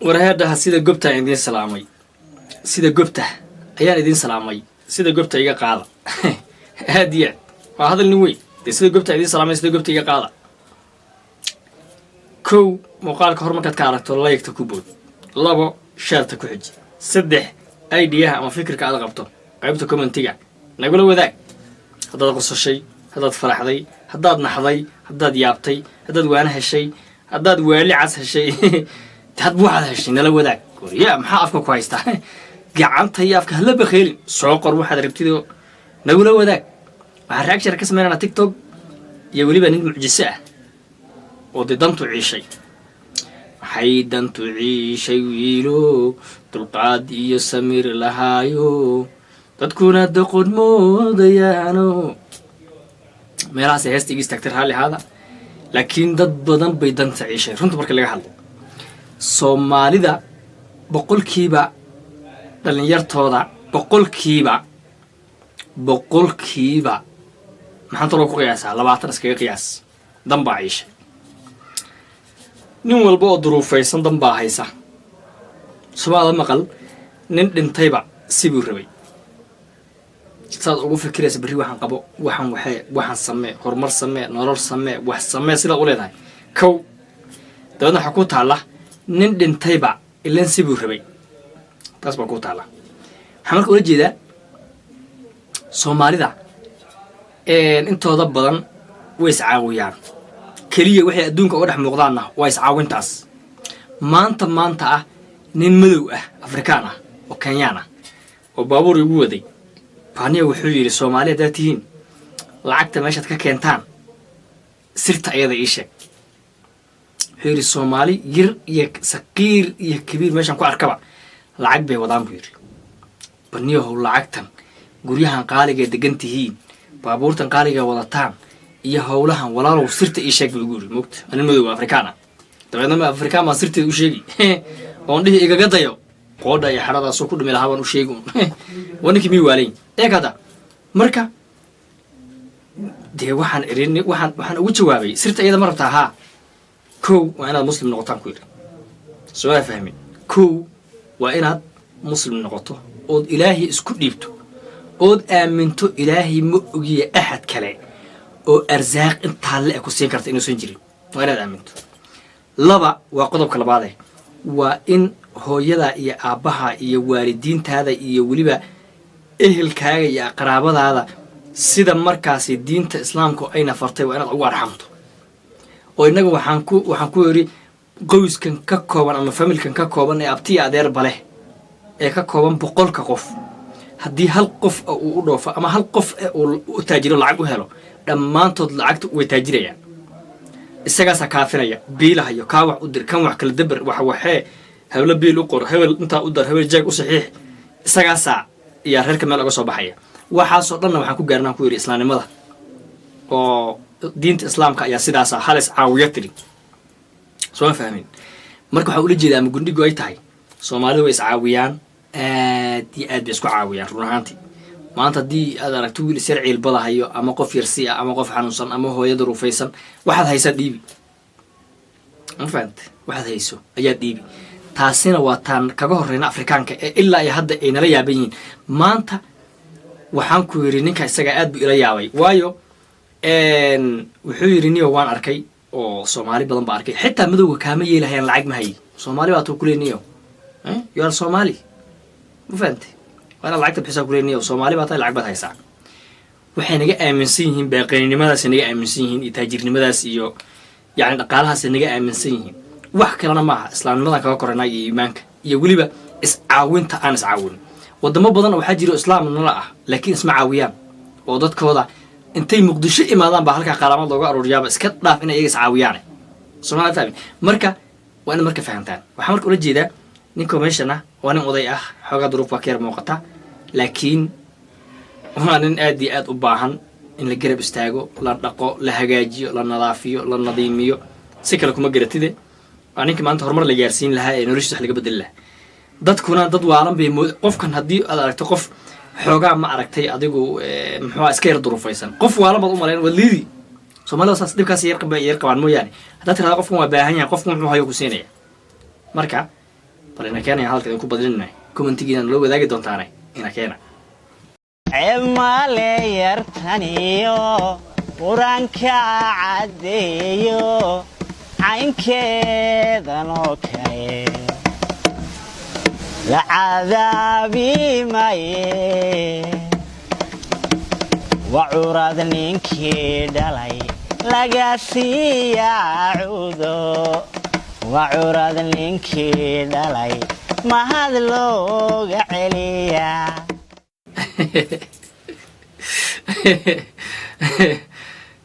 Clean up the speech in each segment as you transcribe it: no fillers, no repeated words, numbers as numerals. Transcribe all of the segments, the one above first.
Warheedhaha, sida gobtaan idiin salaamay, sida gobta ayaan idiin salaamay, sida gobta iga qaada. Aad iyo aad waa hadal nin weyn dee. Sida gobta idiin salaamay, sida gobta iga qaada. Kow, muuqaalka hor markaad ka aragto, like-ta ku bood. Labo, share-ta ku xiji. Saddex, idea-ha ama fikirka aad qabto qaybta comment-iga nagula wadaag. Haddaad qosashay, haddaad faraxday, haddaad naxday, haddaad yaabtay, haddaad waana heshay, haddaad waali cas heshay, hadba waxaad heshay nala wadaag. Ya, maxaa afka ku haystaa? Gacanta iyo afka hala bakheelin. Soo qor waxaad rabtidoo nagula wadaag. Waxaan reaction ka sameynanaa TikTok iyo weliba nin mucjiso ah oo dee dantu ciishay. Waxay dantu ciishay wiilo dulqaad iyo samir lahaayo, dadkuna doqon moodayaano. Meelahaasay heesta iga istaagtay, raalli ahaada. Laakiin dad badan bay danta ciishay. Runta marka laga hadlo, Soomaalida 100% dhalinyartooda, 100%, maxaan taloo ku qiyaasaa, 20 iskaga qiyaas, dan baa ciishay. Nin walba oo duruufaysan dan baa haysa. Somaada maqal nin dhintayba sibuu rabay. Saad ugu fikiraysa berri waxaan qabo, waxaan waxee, waxaan samee, horumar samee, nolol samee, wax samee, sidaad u leedahay kow. Dabeedna waxaa ku taalla nin dhintayba ilan sibuu rabay. Taas baa ku taalla. Waxaan marka ula jeedaa, Soomaalida intooda badan way iscaawiyaan. Keliya waxay adduunka uga dhex muuqdaanna waa iscaawintaas. Maanta ah nin madow ah, Afrikaan ah oo Kenyaan ah oo baabuur igu waday baaniya, wuxuu yidhi: "Soomaali haddaad tihiin, lacagta meeshaad ka keentaan sirta ayada ii sheeg." Wuxuu yidhi: "Soomaali yar iyo saqiir iyo kabiir meeshaan ku arkaba lacag bay wadaan," buu yidhi. "Baniyahow, lacagtan guryahan qaaligae degan tihiin, baabuurtan qaaliga wadataan iyo howlahan, walaalow, sirta ii sheeg," buu igu yidhi. Mogta, waa nin madow Afrikaan ah. Dabeedna ma Afrikaan baan sirteeda u sheegi oon dhihi igaga dayo? Qoodha iyo xadhadaasoo ku dhumi lahaa baan u sheegi un. Waa ninkii mii waalayn eeg hadda. Marka dee waxaan irin, waxaan ugu jawaabay: "Sirta iyada ma rabtaa? Haa. Kow, waa inaad Muslim noqotaan," ku yidhi. Soo fahmin? Kow, waa inaad Muslim noqoto ood Ilaahay isku dhiibto ood aaminto Ilaahay ma ogiye axad kale oo arsaaq intaa le ku siin karta inuusan jirin. Waa inaad aaminto. Laba, waa qodobka labaade, waa in hooyada iyo aabbaha iyo waalidiintaada iyo weliba ehelkaaga iyo qaraabadaada sida markaasi diinta Islaamku ayna fartay waa inaad ugu arxamto. Oo innaga waxaan ku yidhi, qoyskan ka kooban ama family-kan ka kooban ee abtiya adeerba leh ee ka kooban 100-ka qof, haddii hal qof uu u dhoofo ama hal qof uu u taajiro, lacag u helo, dhammaantood lacagta way taajirayaan. Isagaasaa kaafinaya, biilahayo, kaa wax u dir, kan wax kala daber, wax waxee, heblo biil u qor, hebel intaa u dar, hebel jeeg u saxiix. Isagaasaa iyaa reerka meel oga soo baxaya. Waxaasoo dhanna waxaan ku gaarnaan, ku yidhi, islaamnimada oo diinta Islaamka ayaa sidaasa halis caawiyo tiri. Sooma fahmin? Marka waxaa ula jeedaa ama gundhigu ay tahay, Soomaalida way iscaawiyaan, aad iyo aad bay isku caawiyaan. Run ahaantii, maanta haddii aad aragto wiil isyar ciilbadahayo ama qof yarsi ah ama qof xanuunsan ama hooyada rufaysan, waxaad haysaa dhiibi. Ma fahamte? Waxaad hayso ayaa dhiibi. Taasina waa taan kaga horreyna Afrikaanka ee ilaa iyo hadda ay nala yaaban yihiin. Maanta waxaan ku yidhi, ninka isagaa aad buu ila yaabay, waayo wuxuu yidhi: "Niyo, waan arkay oo Soomaali badan baa arkay, xitaa madowga kaama yeelahayaan lacag ma hayi. Soomaali baa tuu kuley. Niyo, you are Somali. Ma fahamte? Waa inaad lacagta bixisaa kuley. Niyo, Soomaali baa tahay, lacag baad haysaa." Waxay naga aaminsan yihiin baaqaninimadaasay naga aaminsan yihiin iyo taajirnimadaas iyo yacni dhaqaalahaasay naga aaminsan yihiin. Wax kalena maaha, islaamnimadan kaga koranaa iyo iimaanka iyo weliba iscaawinta aan iscaawin. Wadamo badan oo waxaa jiro islaam nala ah, laakiin isma caawiyaan oo dadkooda intay Muqdisho imaadaan baa halkaa qaalaamad looga aruuriyaaba. Iska dhaaf inay iyaga iscaawiyaane. Soomaalia fahmi? Marka waa inaad marka fahamtaan. Waxaan marka ula jeedaa, ninka meeshan ah waa nin oday ah, xoogaa duruuf baa ka yar muuqata, laakiin waa nin aad iyo aad u baahan in la garab istaago, la dhaqo, la hagaajiyo, la nadaafiyo, la nadiimiyo. Si kale kuma garatide. Waa ninka maanta horumar la gaarsiin lahaa ee noloshiisa wax laga bedeli lahaa. Dadkuna dad waalan bay mood qofkan. Haddii aad aragto qof xoogaa, ma aragtay adigu, muxuua iska yar durufaysan, qof waalan baad u malayn, waad liidi. Soomaalida saas dhibkaas yar yar qabaan mooyaane, haddaad tirahda qofkan waa baahan yahay, qofkan wuxuu hayo ku siinaya. Marka Bal ina keenaya, hadalka idinku badinina, commentigiina nala wadaagi doontaane, ina keena. Ceeb male yartaniyo, qur-aanka caddeeyo, caynkeedan oo kale la cadaabi maye. Waa curad ninkii dhalay laga siiyaa cudo, waa curad ninkii dhalay mahad looga celiyaa.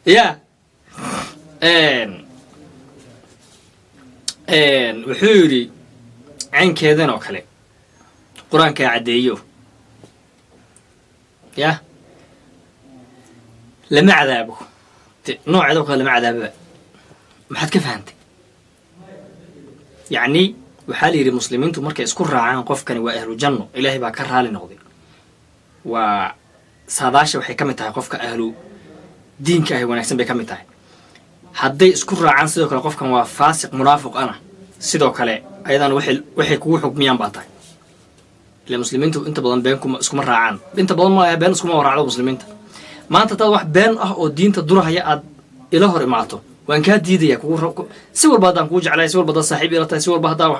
Ya, wuxuu yidhi caynkeedan oo kale qur-aankaa caddeeyo, ya lama cadaabo. De nooceeda oo kale lama cadaababa. Maxaad ka fahantay? Yacni waxaa la yidhi muslimiintu markay isku raacaan qofkani waa ahlu janno, Ilaahay baa ka raali noqday, waa saadaasha waxay ka mid tahay qofka ahlu diinka ahi wanaagsan bay ka mid tahay. Hadday isku raacaan sidoo kale qofkan waa faasiq munaafiq ana, sidoo kale ayadana waxay kugu xukmiyaan baa tahay. Ila muslimiintu inta badan been kuma iskuma raacaan, inta badan maaha, been iskuma raacdo muslimiinta. Maanta hadaad wax been ah oo diinta durahaya aad ila hor imaato, waan kaa diidaya kugu si walba haddaan kugu jeclahay, si walba haddaad saaxiib ila tahay, si walba haddaan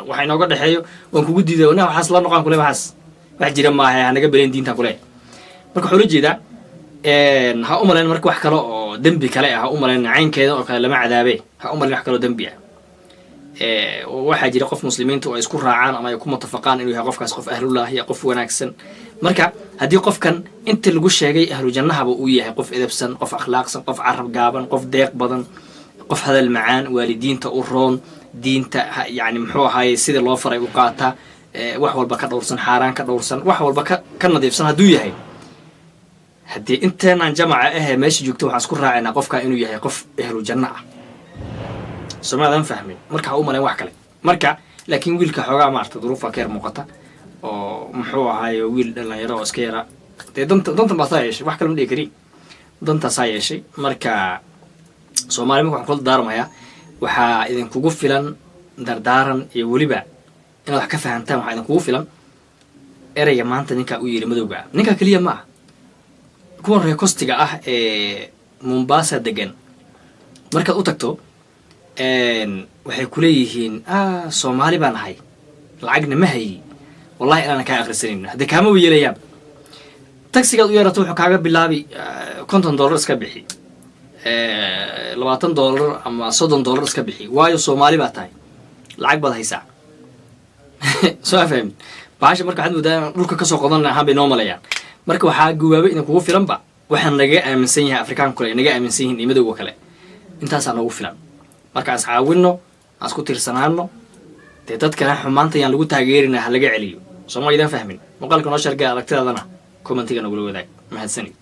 wax inooga dhexeeyo, waan kugu diidaya. Na waxaas la noqon kule, waxaas wax jira maaha, hanaga belen diintaan kule. Marka waxaa ula jeedaa, ha u malayn marka wax kale oo dembi kale ah, ha u malayn caynkeeda oo kale lama cadaabe, ha u malayn wax kaloo dembi ah. Waxaa jira qof muslimiinta oo ay isku raacaan ama ay ku mutafaqaan inuu yahay qofkaas qof ahlullaahi, qof wanaagsan. Marka haddii qofkan inta lagu sheegay ahlu jannahaba uu yahay, qof edebsan, qof akhlaaqsan, qof carab gaaban, qof deeq badan, qof hadal macaan, waalidiinta u roon, diinta yani muxuu ahaaye sida loo faray u qaata, wax walba ka dhowrsan, xaaraan ka dhowrsan, wax walba ka nadiifsan hadduu yahay, haddii inteenaan jamaca ahee meesha joogto waxaan isku raacaynaa qofkaa inuu yahay qof ahlu janno ah. Soomaadan fahmin? Marka ha u malayn wax kale. Marka laakiin wiilka xoogaa maarata duruufa ka yar muuqata oo muxuu ahaaye wiil dhalinyaro oo iska yara dee danta dantan baa saa yeeshay, wax kale ma dhigi kari, dantaasaa yeeshay. Marka Soomaaliya marka waxaan kula dardaarmayaa, waxaa idinkugu filan dardaaran iyo weliba inaad wax ka fahantaan, waxaa idinkugu filan ereyga maanta ninkaa u yidhi madowga ah. Ninkaa keliya ma ah, kuwan reer coastiga ah ee Mombasa degan markaad u tagto waxay kuleeyihiin, "Soomaali baan ahay, lacagna ma hayi, wallahi inaanan kaa akhrisanin." Haddee kaamaba yeelayaaba. Taxigaad u yeerato wuxuu kaaga bilaabi $50 iska bixi, $20 ama $30 iska bixi, waayo Soomaali baa tahay, lacag baad haysaa. Soo afahmin bahasha? Marka waxaad moodaa inaan dhulka kasoo qodan ahaan bay noo malayaan. Marka waxaa gubaabo idinkugu filanba waxaan nagaga aaminsan yahay Afrikaanku kale naga aaminsan yihiin iyo madowga kale, intaasaa noogu filan. Marka aan iscaawinno, aan isku tiirsanaano, dee dadkana xumaanta yaan lagu taageerina, ha laga celiyo. Soo ma idan fahmin? Muuqaalka noo shargay, aragtidaadana commentiga nagula wadaag. Mahadsanid.